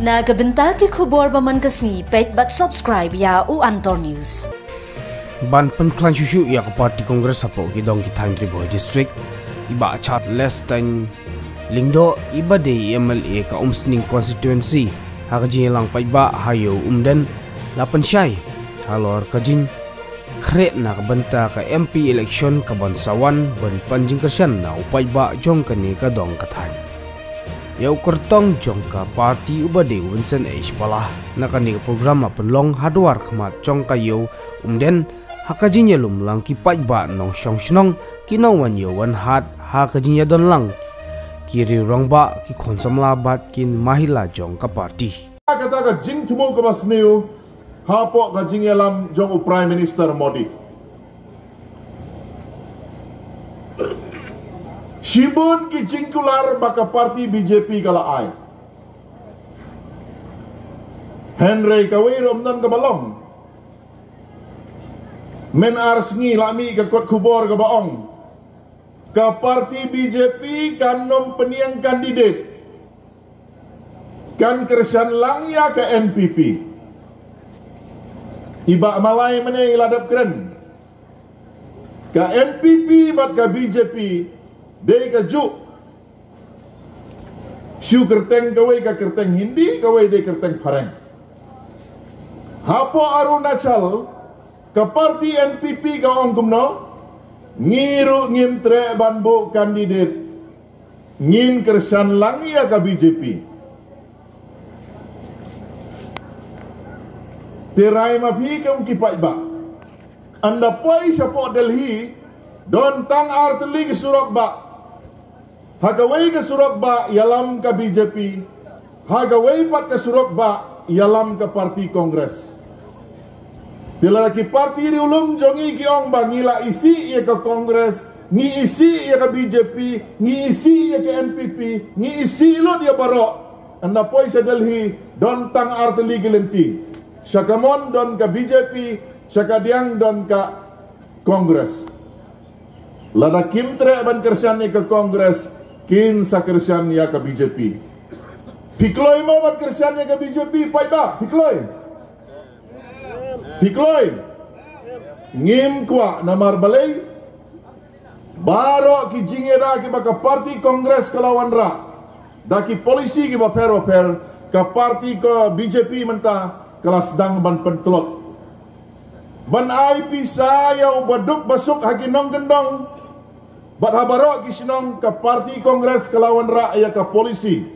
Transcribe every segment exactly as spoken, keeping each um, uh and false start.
Na ka bynta ki khubor ba man ka sngi, peit bad subscribe ïa u Antor News. Ban pynkhlaiñ shuh shuh ïa ka party Congress hapoh ki dong ki thaiñ Ri Bhoi District, i Bah Chatles Taiñ Lyngdoh, i ba dei M L A ka Umsning Constituency, ha ka jingïalang paidbah ha ïew Umden, la pynshai halor ka jing khreh na ka bynta ka M P election ka ban sa wan ban pan jingkyrshan na u paidbah jong kane ka dong ka thaiñ. Ïa u kyrtong jong ka party u ba dei u Vincent H Pala, na kane ka program la pynlong ha dwar khmat jong ka ïew Umden, ha ka jingïalum lang ki paidbah nongshong shnong, ki nongwan ïew wan hat ha ka jingïadon lang ki riew rangbah, ki khun samla bad ki mahila jong ka party. Kata ka jingthmu kaba sniew hapoh ka jingïalam jong u Prime Minister Modi. Shibun ki jingkular ba ka party B J P ka la ai. Hynrei kawei ruh ym don kaba long. Mynta ar sngi la mih ka kot khubor kaba ong ka party B J P kan ym pynïeng candidate. Kan kyrshan lang ïa ka N P P. I Bah Malai mynne i la dep kren. Ka N P P bad ka B J P dei kajuh. Shu kyrteng, kawei ka kyrteng Hindi, kawei dei kyrteng phareng. Hapoh Arunachal, ka party N P P ka ong kumno, ngi ruh ngim treh ban buh candidate, ngin kyrshan lang ïa ka B J P. Te rai ma phi kum ki paidbah. Ynda poi shapoh Delhi, don tang ar tylli ki surok bah. Ha kawei ka surok bah ïalam ka B J P, ha kawei pat ka surok bah ïalam ka party Congress. Te lada ki party riewlum jong ngi ki ong ba ngi la isih ïa ka Congress, ngi isih ïa ka B J P, ngi isih ïa ka N P P, ngi isih lut ïa baroh. Ynda poi sha Delhi, don tang ar tylli ki lynti. Sha kamon don ka B J P, sha kadiang don ka Congress. Lada kim treh ban kyrshan ïa ka Congress, kin sa kyrshan ïa ka B J P. Phi kloi mo ban kyrshan ïa ka B J P, paidbah, phi kloi? Phi kloi? Ngim kwah, namar balei? Baroh ki jingïada kiba ka party Congress ka la wanrah da ki policy kiba pher bapher, ka party ka B J P mynta ka la sdang ban pyntlot. Ban ai pisa ïa u baduk basuk ha ki nongkyndong bad ha baroh ki shnong, ka party Congress ka la wanrah ïa ka policy.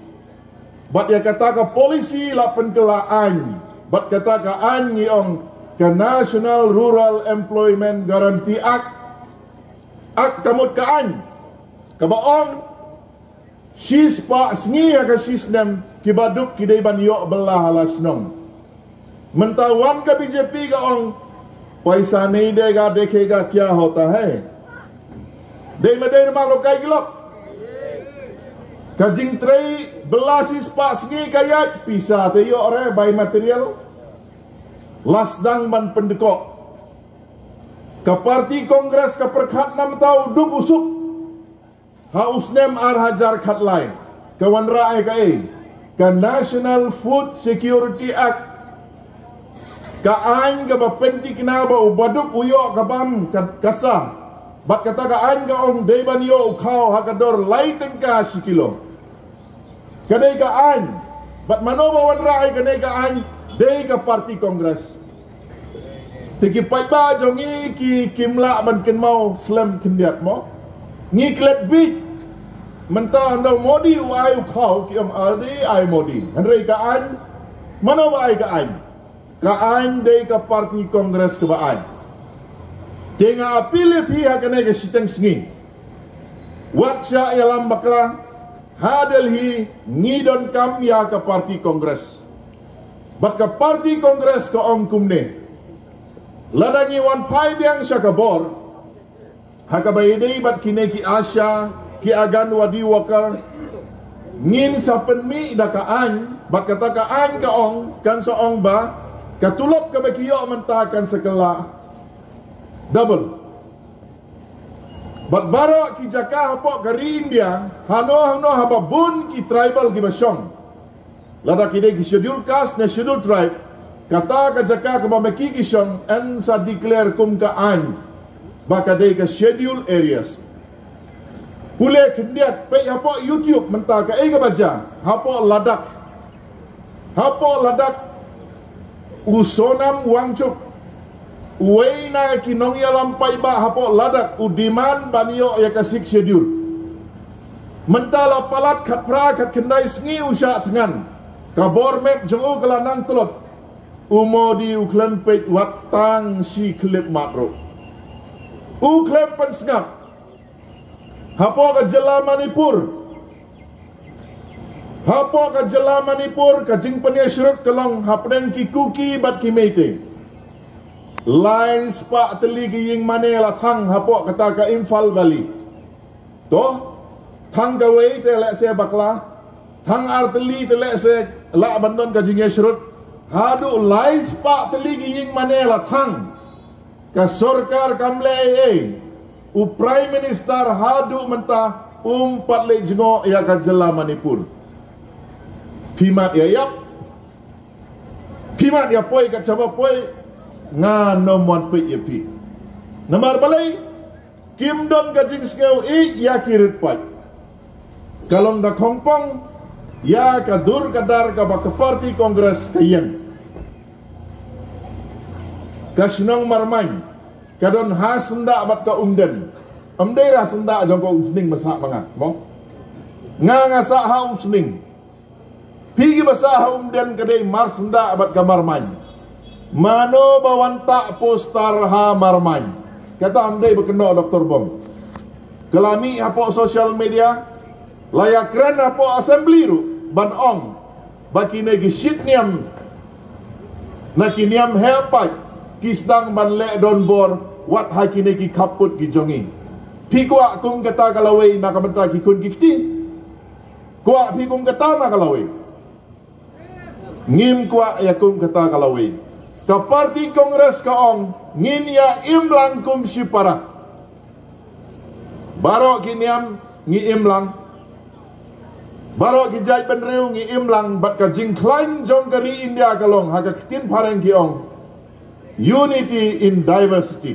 Bad ïa kata ka policy la pynkylla aiñ. Bad kata ka aiñ ngi ong ka National Rural Employment Guarantee Act. Act ka mut ka aiñ kaba ong shispah sngi ha ka shisnem ki baduk ki dei ban ïoh bylla ha la shnong. Mynta wan ka B J P ka ong, paisa nahi dega, dekhega kya hota hai. Dei ma dei, namar lo kai ki lok. Ka jingtrei bylla shispah sngi ka ïaid, pisa te ïoh re, bai material. La sdang ban pyndkoh. Ka party Congress ka pyrkhat namar uta u duk u suk. Ha u snem ar hajar khatlai, ka wanrah ïa kaei? Ka National Food Security Act. Ka aiñ kaba pynthikna ba u baduk u ïoh ka bam ka, ka sa. Bad kata ka aiñ ka ong dei ban ïoh u khaw ha ka dor lai tyngka shi kilo. Ka dei ka aiñ. Bad mano ba wanrah ïa kane ka aiñ? Dei ka party Congress. Te ki paidbah jong ngi ki, kim lah ban kynmaw slem khyndiat mo. Ngi klet bit. Mynta ynda u Modi u ai u khaw ki ong already ai Modi. Hynrei ka aiñ, mano ba ai ka aiñ? Ka aiñ dei ka party Congress kaba ai. Te nga appeal ïa phi ha kane ka shiteng sngi. Wat shah ïalam bakla, ha Delhi ngi donkam ïa ka party Congress. Bad ka party Congress ka ong kumne. Lada ngi wan phai biang sha ka bor, ha kaba ïadei bad kine ki ASHA, ki Anganwadi worker, ngin sa pynmih da ka aiñ, bad kata ka aiñ ka ong, kan sa ong ba ka tulop kaba ki ïoh mynta kan sa kylla double. Bad baroh ki jaka hapoh ka ri India, hano hano haba bun ki tribal kiba shong, Lada ki dei ki schedule caste ne schedule tribe, kata ka jaka kaba ma ki ki shong yn sa declare kum ka aiñ ba ka dei ka schedule areas. Pule khyndiat, peit hapoh YouTube mynta kaei kaba jia hapoh Ladakh. Hapoh Ladakh, u Sonam Wangchuk, uwei na ki nongïalam paidbah hapoh Ladakh, u demand ban ïoh ïa ka Sixth Schedule. Mynta la palat khatphra khatkhyndai sngi u shah thngan. Ka bor met jong u ka la nang tlot. U Modi u khlem peit wat tang shi khyllipmat ruh. U khlem pynsngap. Hapoh ka jylla Manipur. Hapoh ka jylla Manipur, ka jingpynïasyrut ka long hapdeng ki Kuki bad ki Meitei. Lai spah tylli ki ïing mane la thang hapoh kata ka Imphal Valley. To, thang kawei te lehse bakla, thang ar tylli te lehse lah ban don ka jingïasyrut. Haduh lai spah tylli ki ïing mane la thang. Ka sorkar kam leh ei ei. U Prime Minister haduh mynta um pat leit jngoh ïa ka jylla Manipur. Phi mad ïa ïap. Phi mad ïa poi ka jaka ba poi. Nga nym wan peit ïa phi. Namar balei? Kim don ka jingsngew ïa ki rit paid. Ka long da khongpong ïa ka dur ka dar kaba ka party Congress ka ïeng. Ka shnong Marmain ka don ha syndah bad ka Umden. Ym dei ra syndah jong ka Umsning ba sah ma nga, mo? Nga nga sah ha Umsning. Phi kiba sah ha Umden ka dei mar syndah bad ka Marmain. Mano ba wan tah poster ha Marmain? Kata ym dei ba kynnoh Doktor Bong. Ka la mih hapoh social media, la ïakren hapoh assembly ruh ban ong ba kine ki shit niam na ki niam heh paid ki sdang ban leh donbor wat ha kine ki khappud ki jong ngi. Phi kwah kum kata ka lawei na ka bynta ki khun ki kti? Kwah phi kum kata na ka lawei? Ngim kwah ïa kum kata ka lawei. Ka party Congress ka ong ngin ïa im lang kum shipara. Baroh ki niam ngi im lang. Baroh ki jaitbynriew ngi im lang bad ka jingkhlaiñ jong ka ri India ka long, ha ka ktien phareng ki ong, unity in diversity.